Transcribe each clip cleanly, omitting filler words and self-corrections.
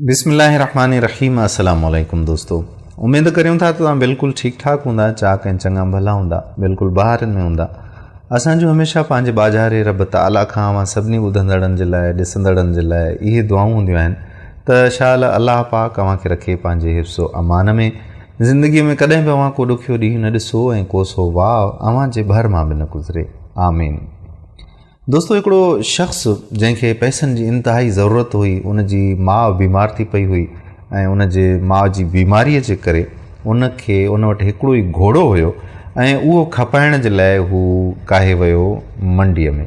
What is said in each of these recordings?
بسم الله الرحمن الرحيم السلام عليڪم دوستو اميد ڪريون ٿا ته توهان بلڪل ٺيڪ ٺاڪ هوندا چاڪ ۽ چڱا ڀلا هوندا بلڪل بهارن ۾ هوندا اسان جون هميشه پنهنجي ٻاجهاري رب تعاليٰ کان اوهان سڀني ٻڌندڙن جي لاء ڏسندڙن جي لاء اهي دعائون هونديون آهن ته شال الله پاڪ اوهان کي رکي پنهنجي حفظ و امان ۾ زندگي ۾ ڪڏهن به اوهان ڪو ڏکيو ڏينهن نه ڏسو ۽ ڪو سو واء اوهان جي ڀر مان به نه گذري آمين دوستو هڪڙو شخص جنهن کي پئسن جي انتهائي ضرورت هئي ان جي ماء بيمار ٿي پئي هئي ۽ ان جي ماء جي بيماريء جي ڪري ان کي ان وٽ هڪڙو ئي گهوڙو هيو ۽ اهو کپائڻ جي لاء هو ڪاهي ويو منڊيء ۾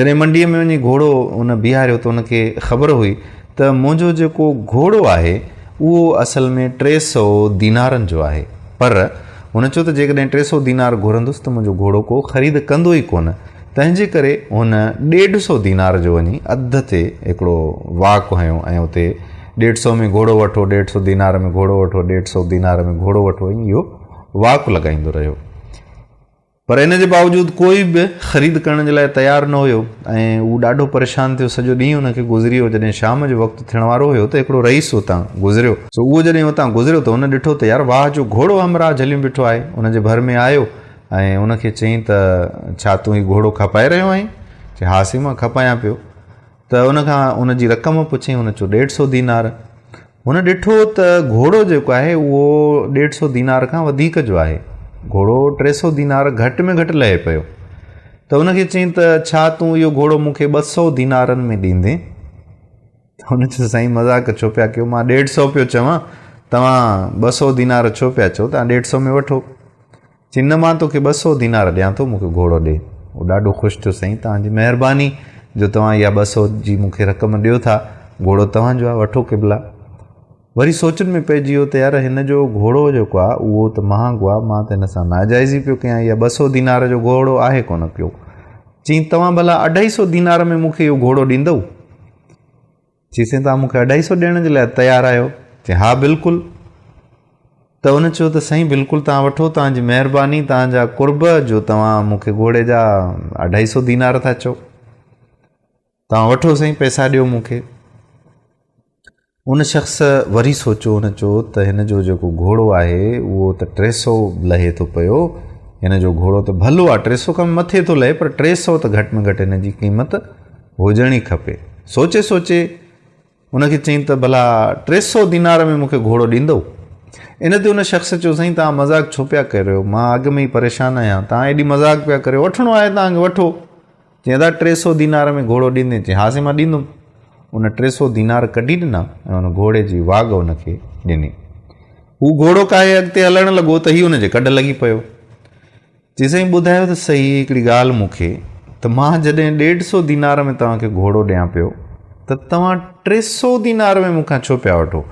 جڏهن منڊيء ۾ وڃي گهوڙو ان بيهاريو ته ان کي خبر هئي ته منهنجو جيڪو گهوڙو آهي اهو اصل ۾ 300 دينارن جو آهي پر هن چيو ته جيڪڏهن 300 دينار گهرندس ته منهنجو گهوڙو ڪو خريد ڪندو ئي ڪونه، تنهن جي ڪري هن ڏيڍ سو دينار جو وڃي اڌ تي هڪڙو واڪ هنيو ۽ اتي ڏيڍ سو ۾ گهوڙو وٺو، ڏيڍ سو دينار ۾ گهوڙو وٺو، ڏيڍ سو دينار ۾ گهوڙو وٺو ۽ اهو واڪ لڳائيندو رهيو. پر ان جي باوجود ڪوئي به خريد ڪرڻ جي لاء تيار نه هيو ۽ هو ڏاڍو پريشان ٿيو. سڄو ڏينهن هن کي گذري ويو. جڏهن شام جو وقت ٿيڻ وارو هيو ته هڪڙو رئيس اتان گذريو. سو اهو جڏهن اتان گذريو ته هن ڏٺو ته يار واهه جو گهوڙو همراهه جهليون بيٺو آهي. ان جي ڀر ۾ آيو ۽ ان کي چيائين ته ڇا تون هي گهوڙو کپائي رهيو آهين؟ چي ها سائين مان کپايان پيو. ته ان کان ان جي رقم پڇيائين، هن چيو ڏيڍ سو دينار. هن ڏٺو ته گهوڙو جيڪو آهي اهو ڏيڍ سو دينار کان وڌيڪ جو آهي. گهوڙو 300 دينار گهٽ ۾ گهٽ لهي پيو. ته هن کي چيائين ته ڇا تون اهو گهوڙو مون کي 200 دينارن ۾ ڏيندين؟ ته هن چيو سائين مذاق ڇو پيا ڪيو، مان ڏيڍ سو پيو چوان، توهان 200 دينار ڇو پيا چئو، توهان ڏيڍ سو ۾ وٺو. چي نه مان توکي 200 دينار ڏيان ٿو مون کي گهوڙو ڏي. هو ڏاڍو خوش ٿيو سائين توهان جي مهرباني جو توهان اها 200 جي مون کي رقم ڏيو ٿا، گهوڙو توهان جو آهي وٺو قبلا. وري سوچن ۾ پئجي ويو ته يار هن جو گهوڙو جيڪو آهي اهو ته مهانگو آهي مان ته هن سان ناجائزي پيو ڪيان اها 200 دينار جو گهوڙو آهي ڪونه پيو. چيائين توهان ڀلا اڍائي سو دينار ۾ مون کي اهو گهوڙو ڏيندؤ؟ چي سائين توهان مون کي اڍائي سو ڏيڻ جي لاء تيار آهيو؟ چي ها بلڪل. ته ان چيو ته سائين بلڪل توهان وٺو توهان جي مهرباني توهان جا قرب جو توهان مون کي گهوڙي جا اڍائي سو دينار ٿا چئو. توهان وٺو سائين پئسا ڏيو مون کي. ان شخص وري سوچيو ان چيو ته هن جو جيڪو گهوڙو آهي اهو ته 300 لهي ٿو پيو هن جو گهوڙو ته ڀلو آهي 300 کان مٿي ٿو لهي پر 300 ته گهٽ ۾ گهٽ هن جي قيمت هجڻ ئي کپي. سوچي سوچي هن کي چيائين ته ڀلا 300 دينار ۾ مون کي گهوڙو ڏيندؤ؟ ان تي ان شخص چيو سائين توهان مذاق ڇو پيا ڪريو؟ مان اڳ ۾ ئي پريشان آهيان، توهان ايڏي مذاق پيا ڪريو، وٺڻو آهي توهان کي وٺو. چيائين ادا 300 دينار ۾ گهوڙو ڏيندين؟ چيائين ها سائين مان ڏيندم. ان 300 دينار ڪڍي ڏنا ۽ ان گهوڙي جي واڳ ان کي ڏني. هو گهوڙو ڪاهي اڳتي هلڻ لڳو ته هي ان جي ڪڍ لڳي پيو. چي سائين ٻڌايو ته سهي هڪڙي ڳالهه مون کي ته مان جڏهن ڏيڍ سو دينار ۾ توهان کي گهوڙو ڏيان پيو ته توهان 300 دينار ۾ مون کان ڇو پيا وٺو؟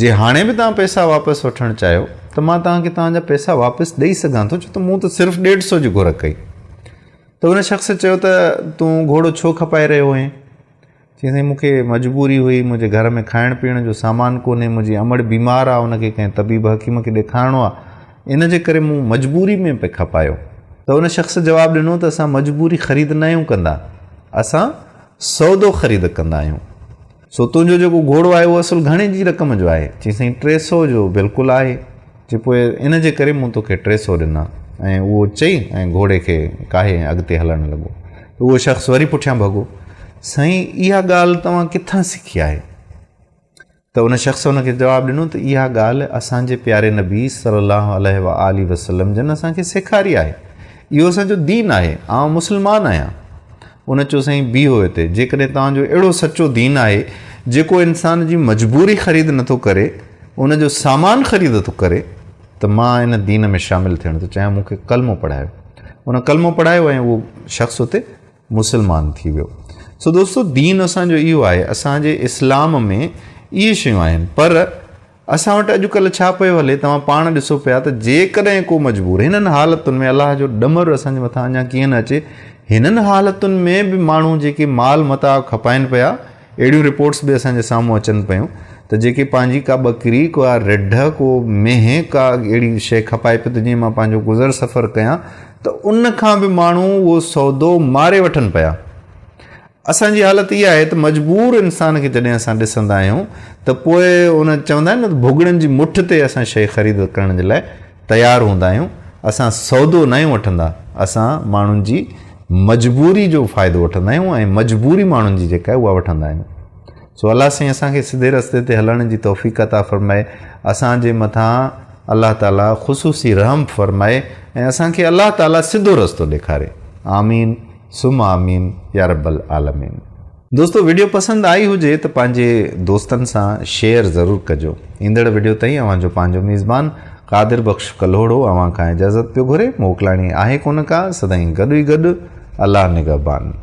جي هاڻي به توهان پئسا واپس وٺڻ چاهيو ته مان توهان کي توهان جا پئسا واپس ڏئي سگهان ٿو ڇو ته مون ته صرف ڏيڍ سو جي گهر ڪئي. ته ان شخص چيو ته تون گهوڙو ڇو کپائي رهيو هئين؟ چيائين سائين مون کي مجبوري هئي، منهنجي گهر ۾ کائڻ پيئڻ جو سامان ڪونهي، منهنجي امڙ بيمار آ، ان کي ڪنهن طبيب حڪيم کي ڏيکارڻو آ، ان جي ڪري مون مجبوري ۾ پئي کپايو. ته ان شخص جواب ڏنو ته اسان مجبوري خريد ناهيون ڪندا، اسان سودو خريد ڪندا آهيون. سو تنهنجو جيڪو گهوڙو آهي اهو اصل گهڻي جي رقم جو آهي؟ چيائين سائين 300 جو بلڪل آهي. چي پوء ان جي ڪري مون توکي 300 ڏنا. ۽ اهو چئي ۽ گهوڙي کي ڪاهي ۽ اڳتي هلڻ لڳو. ته اهو شخص وري پٺيان ڀڳو. سائين اها ڳالهه توهان ڪٿان سکي آهي؟ ته ان شخص ان کي جواب ڏنو ته اها ڳالهه اسان جي پياري نبي صلي الله عليه وآله وسلم جن اسان کي سيکاري آهي. اهو اسان جو دين آهي. آئون مسلمان آهيان. ان چيو سائين بيهو هتي، جيڪڏهن توهان جو اهڙو سچو دين آهي جيڪو انسان جي مجبوري خريد نٿو ڪري، ان جو سامان خريد ٿو ڪري ته مان ان دين ۾ شامل ٿيڻ ٿو چاهيان، مون کي ڪلمو پڙهايو. ان ڪلمو پڙهايو ۽ اهو شخص اتي مسلمان ٿي ويو. سو دوستو دين اسان جو اهو آهي، اسان جي اسلام ۾ اهي شيون آهن، پر اسان وٽ اڄڪلهه ڇا پيو هلي توهان پاڻ ڏسو پيا ته جيڪڏهن ڪو مجبور هنن حالتن ۾ الله جو ڏمر اسان جي مٿان اڃا ڪيئن نه اچي، هنن حالتن ۾ به ماڻهو جيڪي مال متاع کپائن پيا، اهڙيون رپورٽس به اسان جي سامهون اچن پيون ته جيڪي پنهنجي ڪا ٻڪري، ڪا رڍ، ڪو مينهن، ڪا اهڙي شيء کپائي پيو ته جيئن مان پنهنجو گذر سفر ڪيان ته ان کان به ماڻهو اهو سودو ماري وٺن پيا. اسان جي حالت اها آهي ته مجبور انسان کي جڏهن اسان ڏسندا آهيون ته پوء ان چوندا آهن نه ته ڀوڳڙن جي مٺ تي اسان شيء خريد ڪرڻ جي لاء تيار هوندا آهيون. اسان سودو ناهيون وٺندا، اسان ماڻهن جي مجبوري جو فائدو وٺندا آهيون ۽ مجبوري ماڻهن جي جيڪا آهي اها وٺندا آهيون. سو الله سائين اسان کي سڌي رستي تي هلڻ جي توفيق عطا فرمائي، اسان جي مٿان الله تعالي خصوصي رحم فرمائي ۽ اسان کي الله تعالي سڌو رستو ڏيکاري. آمين ثم آمين يا رب العالمين. دوستو وڊيو پسند آئي هجي ته پنهنجي دوستن سان شيئر ضرور ڪجو. ايندڙ وڊيو تائين اوهان جو پنهنجو ميزبان قادر بخش ڪلهوڙو اوهان کان اجازت پيو گهري. موڪلاڻي آهي ڪونه ڪا، سدائين گڏ ئي گڏ. الله نگهبان.